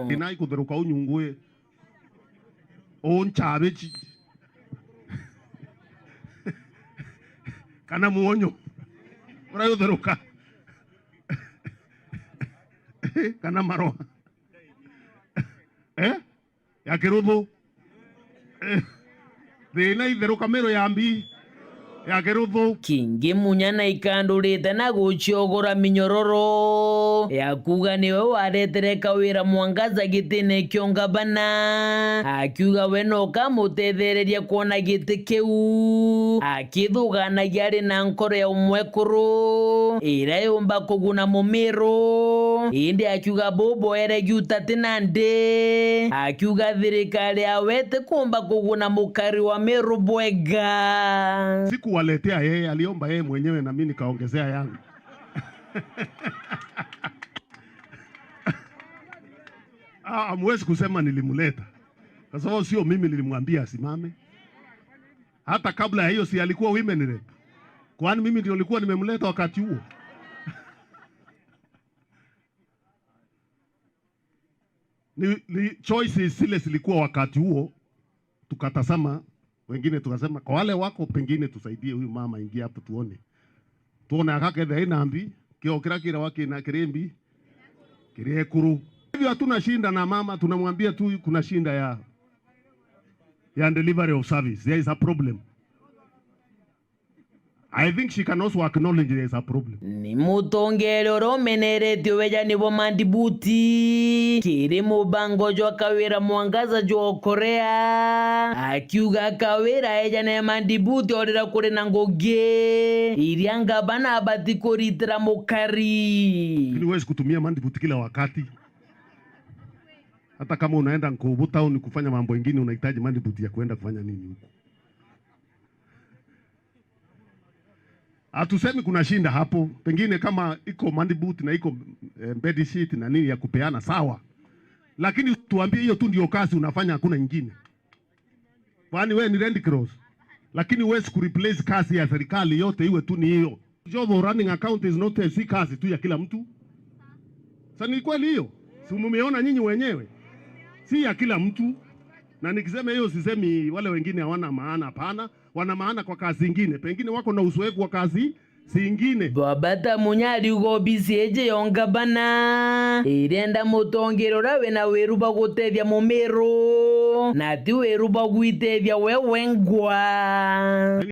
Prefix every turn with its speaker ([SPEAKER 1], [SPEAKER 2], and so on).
[SPEAKER 1] Thina ikutheruka unyungue unchabe kana muonyo urayotheruka kana maroa ya kiruthu thina itheruka miru ya mbi ya kiruthu
[SPEAKER 2] Kingi Munya na ikandurite na guciogora minyororo ya kuga niwe waretere Kawira Mwangaza gitine kio ngabana, akiuga we no kamutethereria kuona giti kiu, akithuganagia ari na nkoro ya umwekuru ira yumba kuguna mumiru, indi akiuga buboere giutati na ndi, akiuga thirikari awete kumba kuguna mukari wa Miru bwega.
[SPEAKER 1] Sikuwaletea yeye, aliomba yeye mwenyewe na mimi nikaongezea yangu. Hamwezi kusema nilimleta kwa sababu sio mimi nilimwambia asimame. Hata kabla ya hiyo si alikuwa women rep? Kwani mimi ndio nilikuwa nimemleta wakati huo? Ni choices zile zilikuwa wakati huo, tukatazama wengine tukasema kwa wale wako pengine tusaidie huyu mama ingia hapo tuone. Tuone akaketha inambi kio kira kira wake na kirimbi kirekuru. Hivyo hatuna shinda na mama, tunamwambia tu kuna shinda ya delivery of service. There is a problem. I think she can also acknowledge there is a problem.
[SPEAKER 2] Ni mutongeri uria umeneretio weja nibo Mandibuti kiri mubango jwa Kawira Mwangaza jwa Korea, akiuga Kawira eja ne Mandibuti orira kuri na ngugi iria ngabana abati kuritira mukari.
[SPEAKER 1] Lakini huwezi kutumia Mandibuti kila wakati. Hata kama unaenda Nkubu town kufanya mambo mengine unahitaji Mandibuti ya kuenda kufanya nini huko? Hatusemi kuna shinda hapo, pengine kama iko Mandibuti na iko bed sheet na nini ya kupeana sawa. Lakini tuambie hiyo tu ndio kazi unafanya, hakuna nyingine. Kwani wewe ni Red Cross. Lakini huwezi kureplace kazi ya serikali yote iwe tu ni hiyo. Job of running account is not a si kazi tu ya kila mtu. Sasa ni kweli hiyo? Si mmeona nyinyi wenyewe? Si ya kila mtu. Na nikisema hiyo sisemi wale wengine hawana maana, hapana. Wana maana kwa kazi zingine. Pengine wako na uzoefu wa kazi zingine.
[SPEAKER 2] Babata Munya ariuga obisi eje yongabana irenda mutongeri uria wina wiru bwa gutethia mumiru na ti wiru bwa gwitethia we wengwa.